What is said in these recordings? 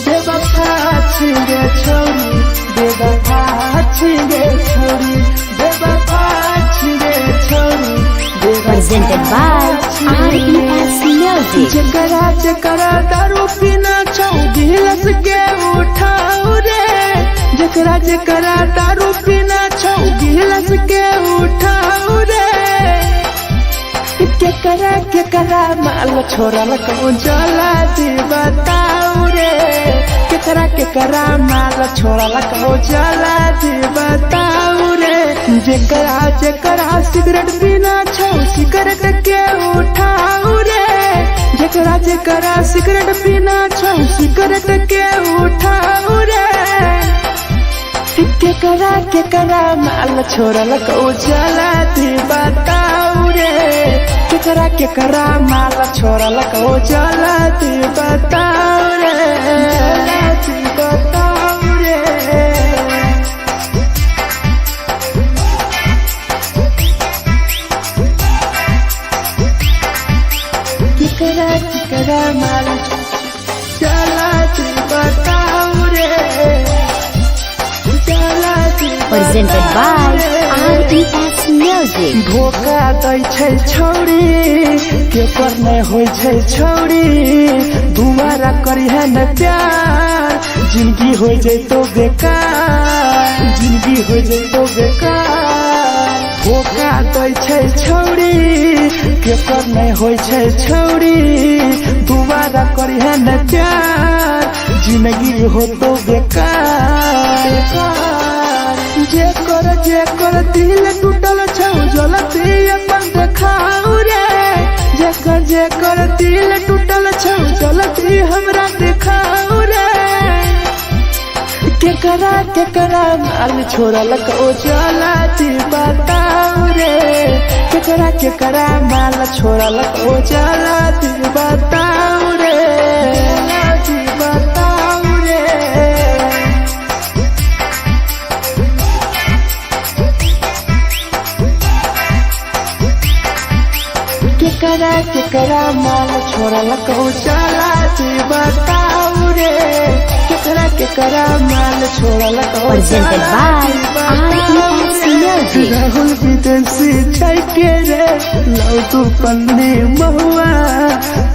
बेवफा छिगे छोरी, बेवफा छिगे छोरी, बेवफा छिगे छोरी। Presented by RES Music. जकरा जकरा दारू पीना छौ गिलस के उठाऊ रे, जकरा जकरा दारू पीना छौ गिलस के उठाऊ रे। केकरा केकरा माल छोड़ल कौन जला दी बताऊ रे, केकरा केकरा माल छोड़ल कौन जला दी बताऊ रे। जेकरा जेकरा सिगरेट पीना छौ सिगरेट के उठाऊ रे, जेकरा जेकरा सिगरेट पीना छौ सिगरेट के उठाऊ रे। केकरा केकरा माल छोड़ल कौ जला दी बताऊ रे, केकरा केकरा माल छोड़ल कौ जला दी बताऊ रे, जला दी बताऊ रे। केकरा केकरा माल जला दी बताऊ रे, जला दी Presented by बताऊ रे। RES Music. धोखा दै छै छौरी, केकर नै होइ छै छौरी, दुबारा करिहे न प्यार, जिंदगी हो जैतो बेकार, जिंदगी हो जैतो बेकार। धोखा दै छै छौरी, केकर नै होइ छै छौरी, दुबारा करिहे न प्यार, जिंदगी होतो बेकार। जेकर जेकर दिल टूटल छौ जलती अपन देखाऊ रे, जेकर जेकर दिल टूटल छौ जलती हमरा देखाऊ रे। केकरा केकरा माल छोड़ल कौ जला दी बताऊ रे, केकरा केकरा माल छोड़ल कौ जला दी बताऊ रे, जला दी बताऊ रे। केकरा केकरा माल छोड़ल कौ जला दी बताऊ रे, केकरा केकरा माल छोड़ल कौ Presented जला by दी बताऊ RES रे। Music. Rahul विदेशी जाके रे लव तू पन्नी महुआ,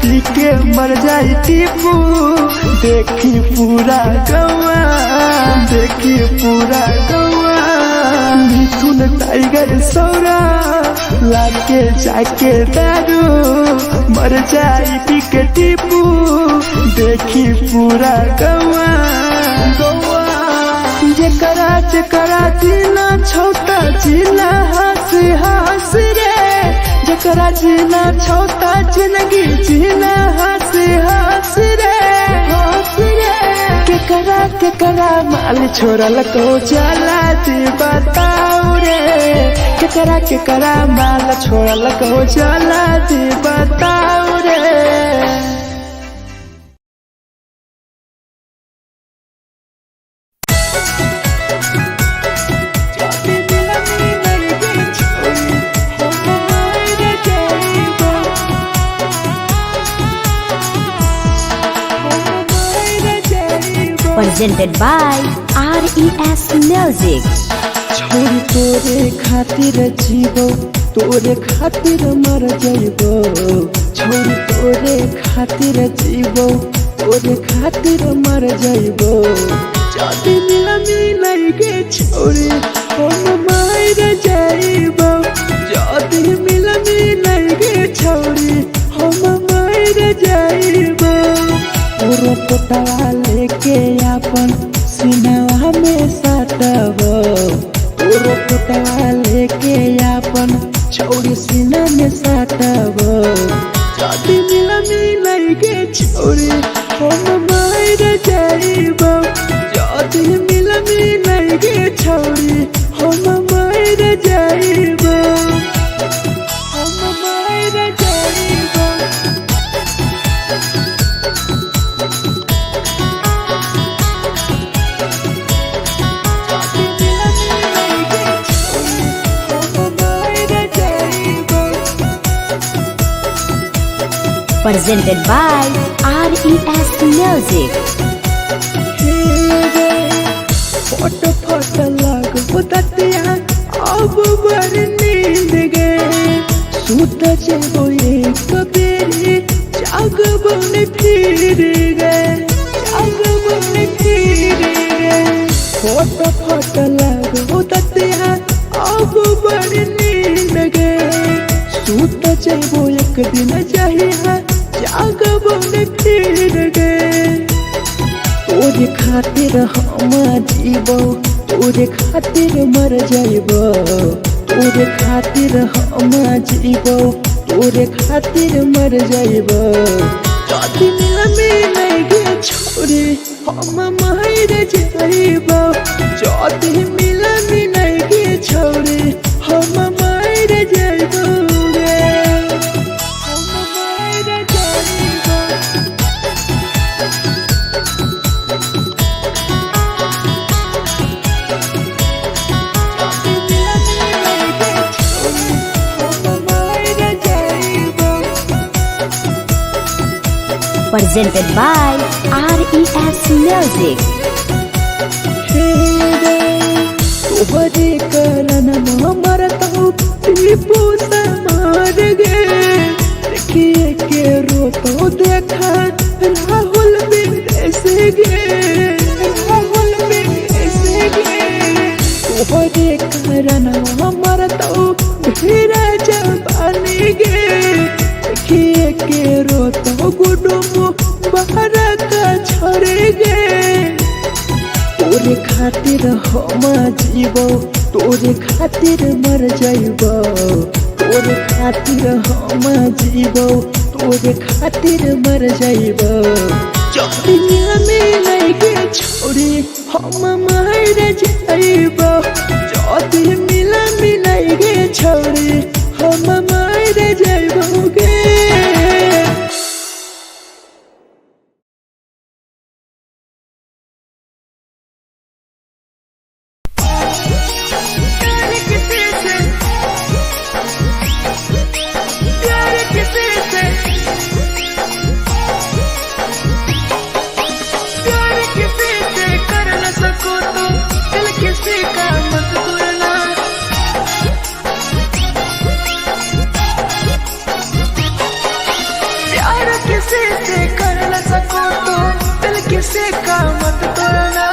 पी के मर जाई टीपू, देखी पूरा गौआ, देखी पूरा गौआ। मिथुन टाइगर सौरा लाके जाके दारू, मर जाई पी के टीपू, देखी पूरा गौआ गौआ। जेकरा जेकरा जीना छौता जीना हंस हंस रे, जेकरा जीना छौता जिंदगी जीना हंस हंस रे, हंस रे। केकरा केकरा माल छोड़ल कौ जला दी बताऊ रे, केकरा केकरा माल छोड़ल कौ जला दी बताऊ रे। Presented by RES Music. छोरी तोरे खातिर जीवो, तोरे खातिर मर जइबो, छोरी तोरे खातिर जीवो, तोरे खातिर मर जइबो। जदी मिलनी नहीं छोरी हम मर जइबो, जदी मिलनी नहीं छोरी हम मर जइबो। तोरो पोटवा लेके अपन सिनवा में सटबो, तोरो पोटवा लेके अपन छौरी सीना में सटबो। जदी मिलनी नहीं छोरी हम मर जइबो, जदी मिलनी नहीं छोरी हम मर जइबो, हम मर जइबो। जदी मिलनी नहीं छोरी Presented by RES Music. Photo photo लागो दतिया अब बर नींद गे सुत जेबो एक बेरी जागबो ने फिर गे जागबो ने फिर गे फोटो फोटो लागो दतिया अब बर नींद गे सुत जेबो एक दिन जहिया जागबो ने फिर गे तोरे खातिर हम जीबो तोरे खातिर मर जाइबो तोरे खातिर हम जीबो तोरे खातिर मर जाइबो जदी मिल मिल गे छोरे हम मर जाइबो जदी मिल मिल गे छोरे हम मर जाइबो गे हम मर जाइबो। Presented by RES Music. तोहरे कारण मरतौ टीपू मार गे देखिए के रोतो देखा राहुल बिंदेश गे राहुल बिंदेश गे तोहरे कारण मरतौ भीरा जबानी गे देखिए के रोतो गुडुमु बाहर का छोड़े गे तोरे खातिर हम जीबो तोरे खातिर मर जाइबो तोरे खातिर हम जीबो तोरे खातिर मर जाइबो जदी मिल मिल गे छोरी हम मर जाइबो जदी मिल मिल गे छोरी हम मर जाइबो गे। प्यार किसी से प्यार किसी से प्यार किसी से कर न सको तो दिल किसी का मत तोड़ना। प्यार किसी से कर न सको तो दिल किसी का मत तोड़ना।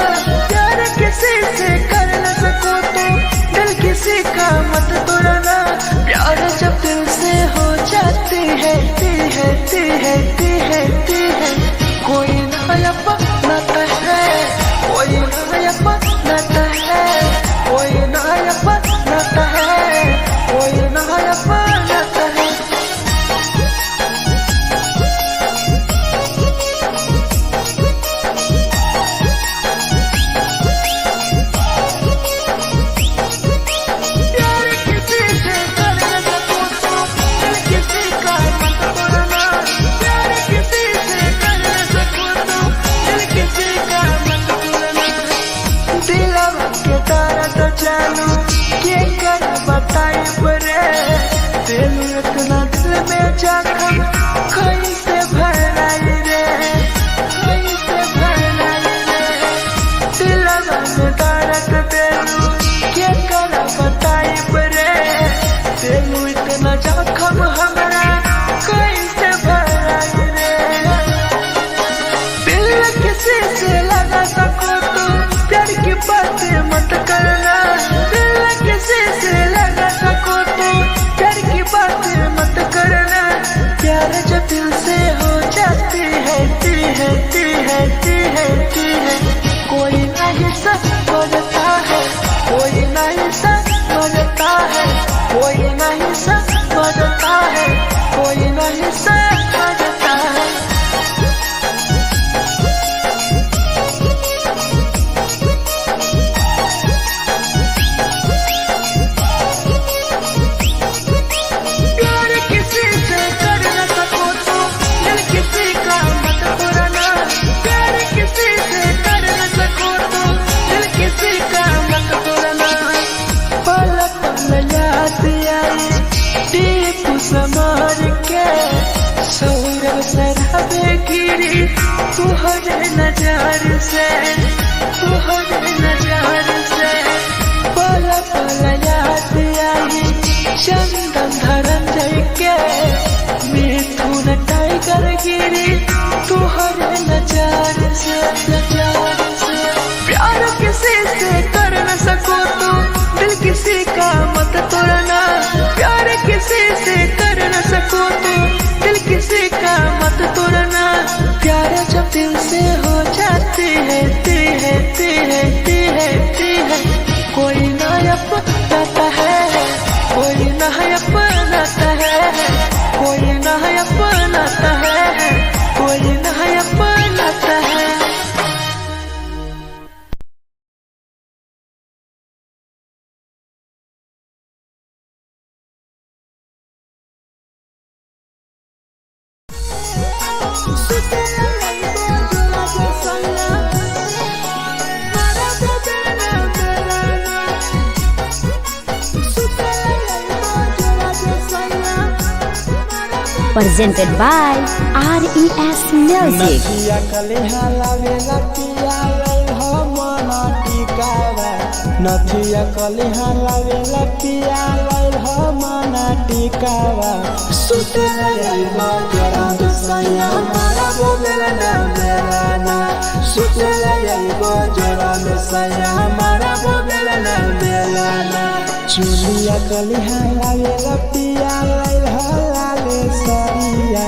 प्यार किसी से कर न सको तो दिल किसी का मत तोड़ना। प्यार जब दिल से हो जाती है ती है ती है ती है ती है कोई ना अपनाता है कोई ना अपनाता है कोई ना अपनाता है कोई ना अपनाता है। प्यार किसी से कर न सको तो दिल किसी का मत तोड़ना। प्यार किसी से कर न सको तो दिल किसी का मत तोड़ना। दिलवा के दर्द जानू के कर बताई परे दिल इतना दिल में जख्म कैसे भराई रे कैसे भराई रे दिलवा में दर्द देलू के कर बताई परे दिल इतना जख्म हमरा कैसे भराई रे। दिल किसी से लगा सको तो प्यार की बातें मत करना। दिल किसी से लगा सको तो प्यार की बातें मत करना। प्यार जब दिल से गिरी तुहरे नजर से, तुहरे नजर से। पल पल याद आई चंदन धरंजय के, मिथुन टाइगर गिरी तुहरे नजर से, नजर से। प्यार किसी से कर न सको तो दिल किसी का मत तोड़ना, प्यार किसी से कर न सको तो दिल किसी का मत तोड़ना। प्यार जब दिल से हो जाती है, ती है, ती है, ती है, ती है, कोई ना अपनाता है, कोई ना अपनाता है, कोई ना अपनाता है, कोई ना अपनाता है। Presented by RES Music. नथिया कलेहा लावेला पिया लई हो मन टिकावा, नथिया कलेहा लावेला पिया लई हो मन टिकावा। सुते लई जोड़ा सैया मारा बोलेला ना मेरा ना, सुते लई जोड़ा सैया मारा बोलेला ना मेरा ना। चुलिया कलेहा लावेला पिया लई हो लाले सरिया,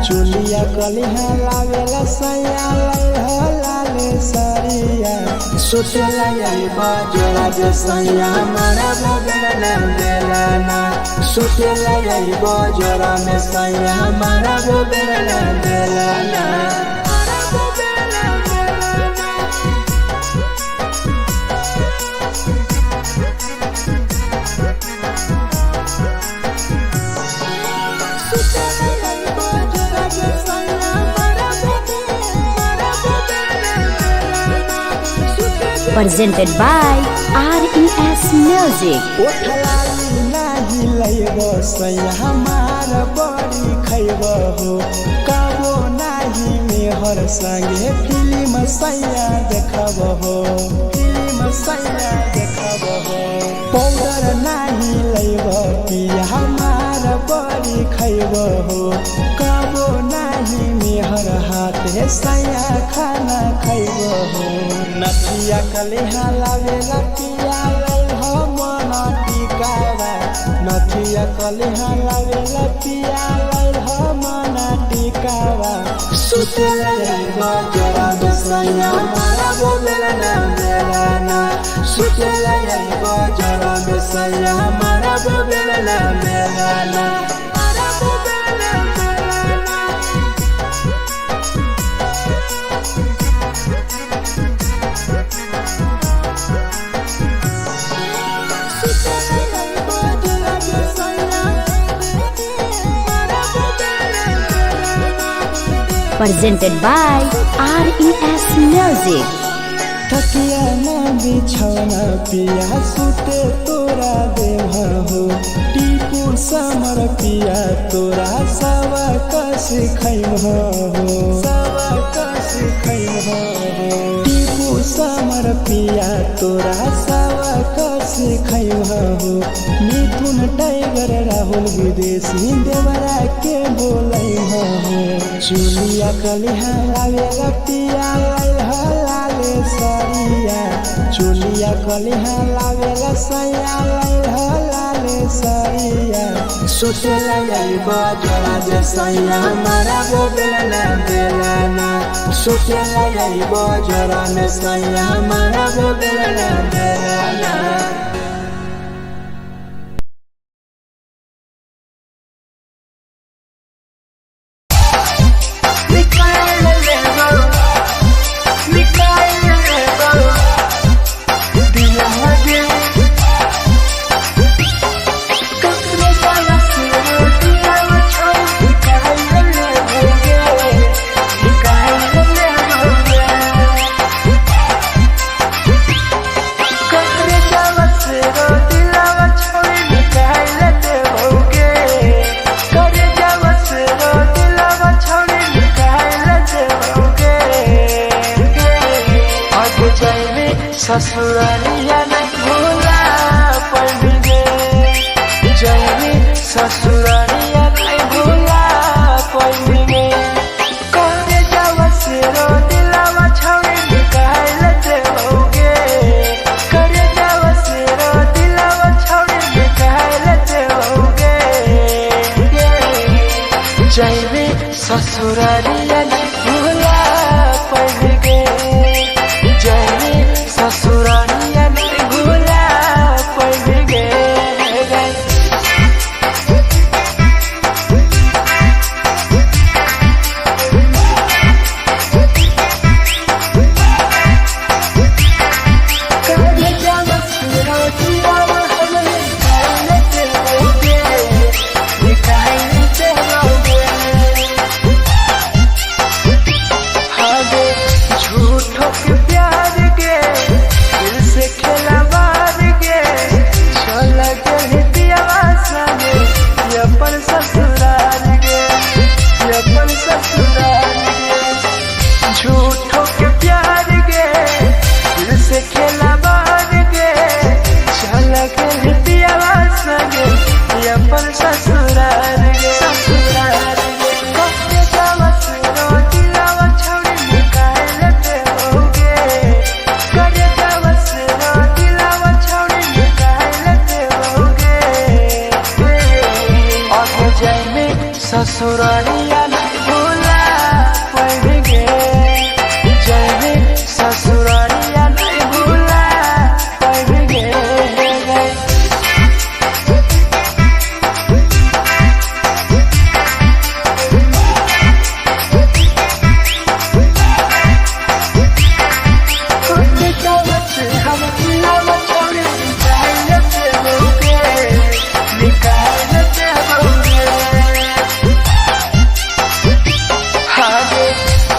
चुलिया कलेहा लावेला सैया लई हो लाले सरिया। सुते लई जोड़ा जे सैया मारा बोलेला ना मेरा ना, सुते लई जोड़ा में सैया मारा बोलेला ना मेरा ना। Presented by RES Music. ओठलाई नाही लैब सैया हमार बड़ी खैब हो, कबो नाही मेहर संगे फिल्म सैया देखब हो, फिल्म सैया देखब हो। पाउडर नाही लैब पिया हमार बड़ी खैब हो, कबो नाही मेहर हाथे सैया खाना खैब हो। नथिया कलेहा लावेला पिया लई हो मन टिकावा, नथिया कलेहा लावेला पिया लई हो मन टिकावा। सुते लई जोड़ा सैया मारा बोलेला ना मेरा ना, सुते लई जोड़ा सैया मारा बोलेला ना मेरा ना। Presented by RES Music. तकिया ना बिछौना पिया सुते तोरा देव हो, टीपू समर पिया तोरा सवा कस खैम हो, सवा कस खैम हो। टीपू समर पिया तोरा सवा कस खैम हो, मिथुन टाइगर राहुल विदेशी देवरा के बोलै हो। चुलिया कलिहा लावेला पिया लई हो लाले सरिया, चुलिया कलिहा लावेला सैया लई हो लाले सरिया। सुते लई जोड़ा जे सैया मारा बोलेला ना बेला ना, सुते लई जोड़ा में सैया मारा बोलेला ना बेला ना। आगे जाइबे ससुरारिया नहीं भूला पैबे, जाइबे ससुरारिया नहीं भूला पैबे। करे जावा सिरो दिलावा छौड़ी निकाल देबोगे, करे जावा सिरो दिलावा छौड़ी निकाल देबोगे। जाइबे ससुरारिया नहीं भूला पैबे, जाइबे ससुरारिया नहीं भूला पैबे। करे जावा सिरो दिलावा हमरे निकाल देबोगे, निकाल देबोगे। आगे झूठों के प्यार के दिल से खेलवार के चल गए पियावा संगे ये अपन ससुराल के, ये अपन ससुराल के। झूठों के प्यार के दिल से खेलवार के चल गए पियावा संगे ये अपन ससुराल के, ससुराल के। कहे जावा सिरो दिलावा छौड़ी निकाल देबोगे, करे जावा सिरो दिलावा छौड़ी निकाल देबोगे। आगे जाइबे ससुरारिया नहीं भूला पैबे, जाइबे ससुरारिया नहीं भूला पैबे।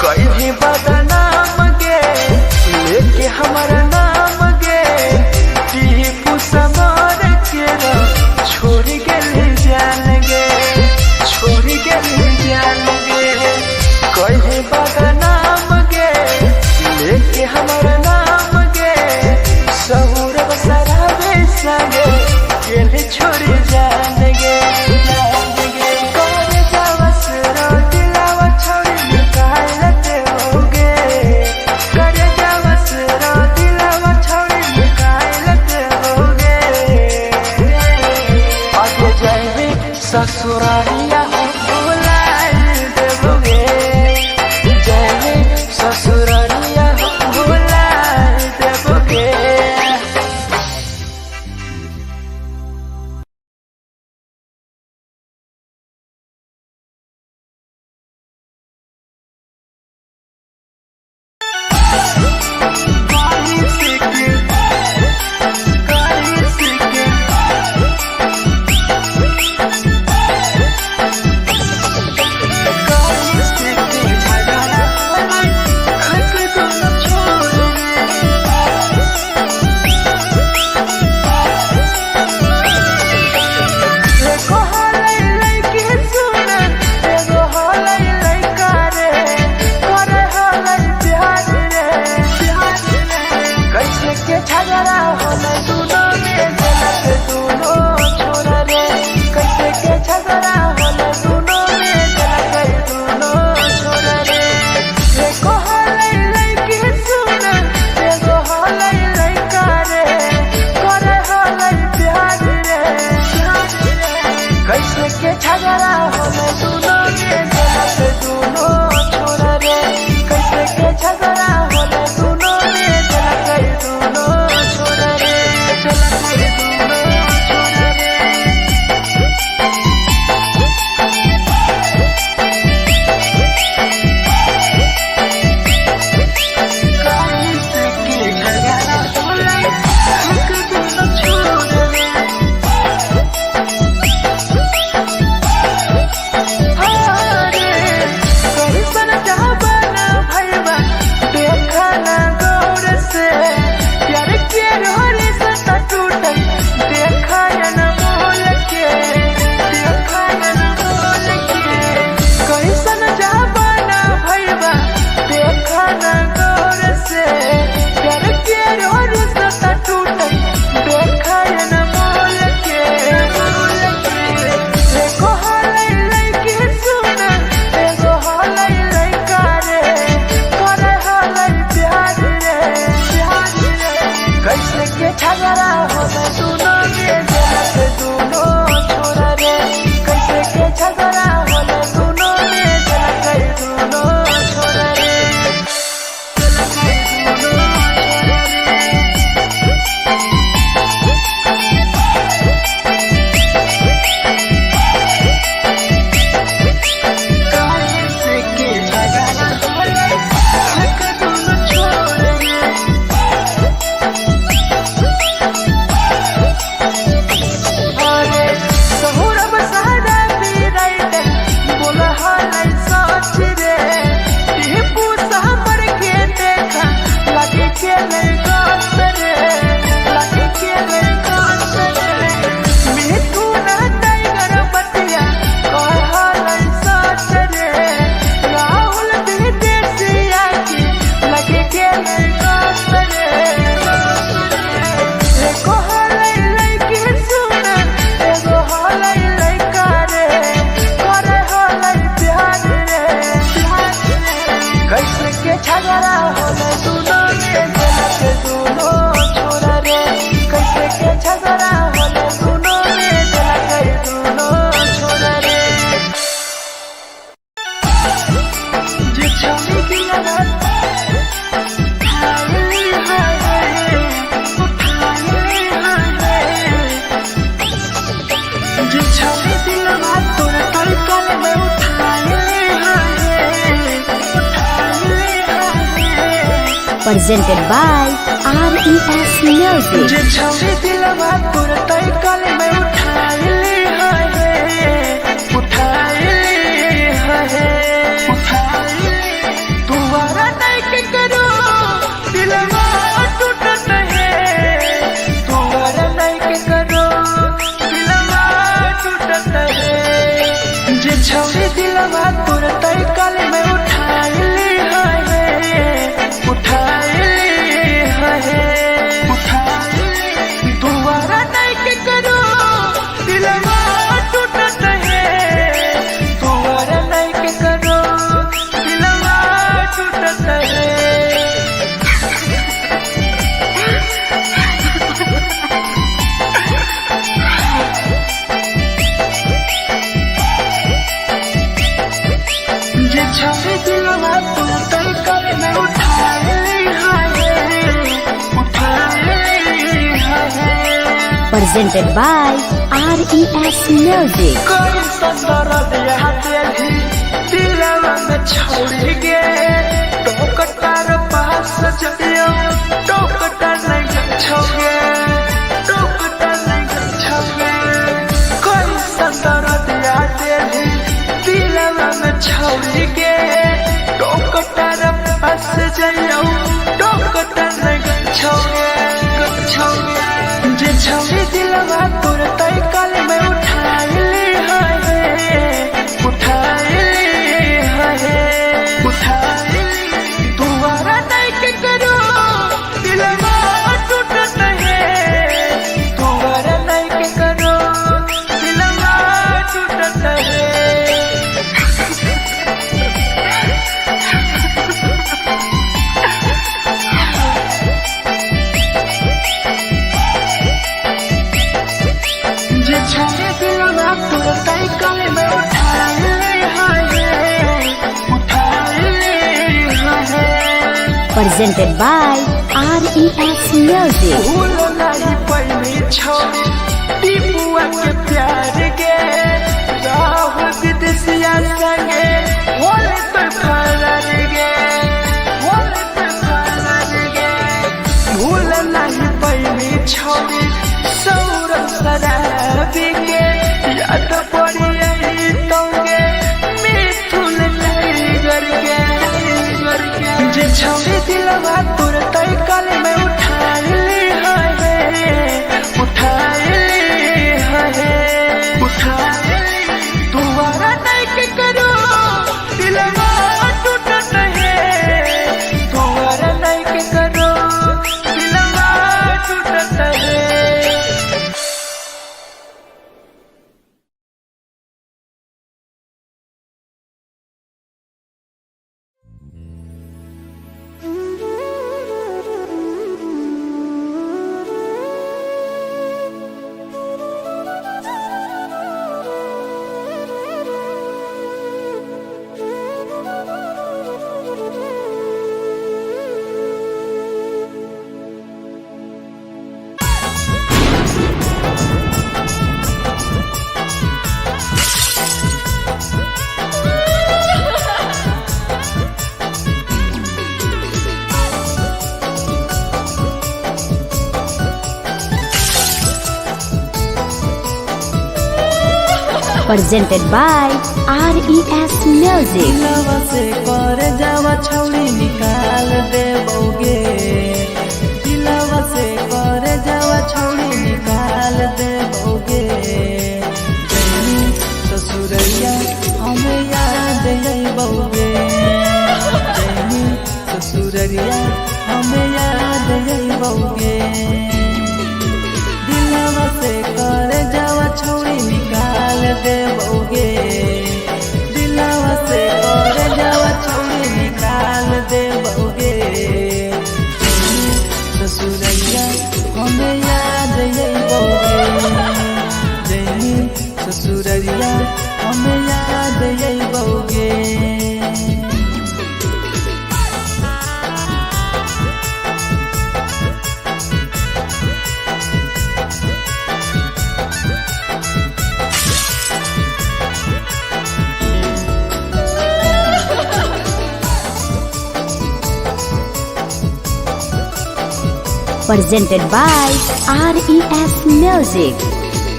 कहीं बदनाम गे लेके हमारा नाम गे, टीपू समार के छोड़ के ले जान गे, छोड़ के ले जान गे। कहीं बदनाम गे लेके हमारा नाम गे, सहूर बसरा संगे के छोड़ जान गे, जान गे। करे जावा सिरो दिलावा छौड़ी निकाल देबोगे, करे जावा सिरो दिलावा छौड़ी निकाल देबोगे। आगे जाइबे ससुरारिया भुलाइ देबोगे, जाइबे ससुरारिया भुलाइ देबोगे। कैसे के झगड़ा होले दुनो में जनक दुनो छोरा रे, कैसे के झगड़ा होले दुनो में जनक दुनो छोरा रे। एगो होले लइकी सुन, एगो होले लइका रे, करे होले प्यार रे। कैसे के झगड़ा होले दुनो में जनक दुनो छोरा रे, कैसे के झगड़ा होले दुनो में जनक दुनो छोरा रे। के लड़का रे, लगे के लड़का रे। मिथुन टाइगर बतिया कहलै सच रे, राहुल विदेशिया के लगे के लड़का रे। एगो हलै लड़की सुन, एगो हलै लड़का रे, करे हलै प्यार रे। कैसे के झगड़ा होलै दुनो रे, के दुनो छोरा रे। कैसे के झगड़ा होलै दुनो रे, के दुनो छोरा रे। जे छौरी दिलवा उठाइली हाय, उठाइली हाय। जे छौरी दिलवा तोरा तलकल में उठाइली हाय, उठाइली हाय। Presented by RES Music. जे छौरी दिलवा तोरा तलकल में उठाइली हाय, उठाइली हाय, उठाइली। तुम्हारा नहीं के करो दिलवा टूटत है, तुम्हारा नहीं के करो दिलवा टूटत है। जे छौरी दिलवा तोरा तलकल में उठाइली हाय, उठाइली हाय, उठाइली। तुम्हारा नहीं के करो दिलवा टूटत है, तुम्हारा नहीं के करो दिलवा टूटत है। जे छौरी दिलवा तोरा तलकल में उठाइली हाय, उठाइली हाय। Presented by RES Music. कोई दर्द यहाँ तेरी दिलवा में छोड़ गे, टोकटार पास जइयो टोकटा नहीं छोगे, टोकटा नहीं छोगे। कोई दर्द यहाँ तेरी दिलवा में छोड़ गे, टोकटार पास जइयो टोकटा नहीं छोगे, छोगे। जे छौरी दिलवा तोरा तलकल में उठाइली हाय, उठाइली हाय, उठाइली। तुम्हारा नहीं के करो दिलवा टूटत है, तुम्हारा नहीं के करो दिलवा टूटत है। जे छौरी दिलवा तोरा तलकल में उठाइली हाय, उठाइली हाय। Presented by RES Music. भूल नहीं पैली छौरी टीपुआ के प्यार गे, राहुल विदेशिया संगे होले तो फरार गे, होले तो फरार गे। भूल नहीं पैली छौरी सौरभ शराबी के, याद पड़ी आई तोगे मिथुन टाइगर के। जे छौरी दिलवा तोरा तलकल में उठाइली हाय, उठाइली हाय, उठाइली। तुम्हारा नहीं के करो दिलवा टूटत है, तुम्हारा नहीं के करो दिलवा टूटत है। Presented by RES Music. दिलवा से कर जावा छौड़ी निकाल दे बौगे। अइबौगे। दिलवा से कर जावा छौड़ी निकाल देबौगे। दिलवा से कर जावा छौड़ी निकाल देबौगे। ससुरैया हमें याद अइबौगे। जैनी ससुरैया हमें याद अइबौगे। Presented by RES Music.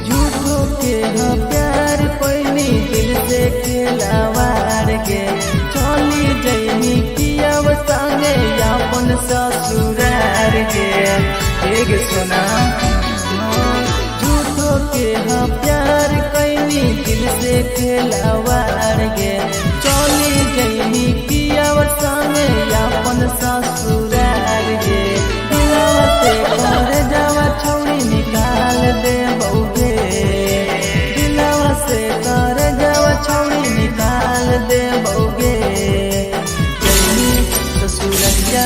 झूठो के हम प्यार पैनी दिल से खेलावार के चली जैनी किया संगे अपन ससुरार के। एक सुना झूठो के हम प्यार कैनी दिल से खेलावार के चली जैनी किया संगे अपन ससुरार के। दिलवा से कर जावा छौड़ी निकाल दे बौगे। दिलवा से कर जावा छौड़ी निकाल दे बौगे। जैनी ससुरैया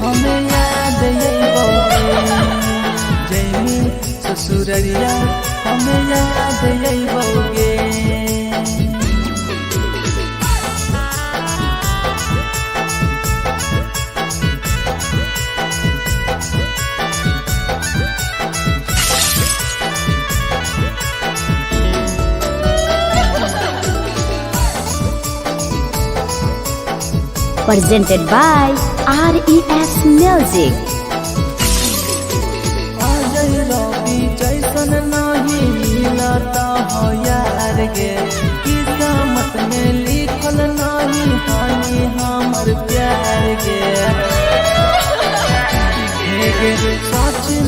हमें याद अइबौगे। जैनी ससुरैया हमें याद अइबौगे। Presented by RES Music. Ajay रवि जैसन नहीं मिलता हो यार गे। किस्मत में लिखल नहीं हानि हमर प्यार गे। हे गे सचिन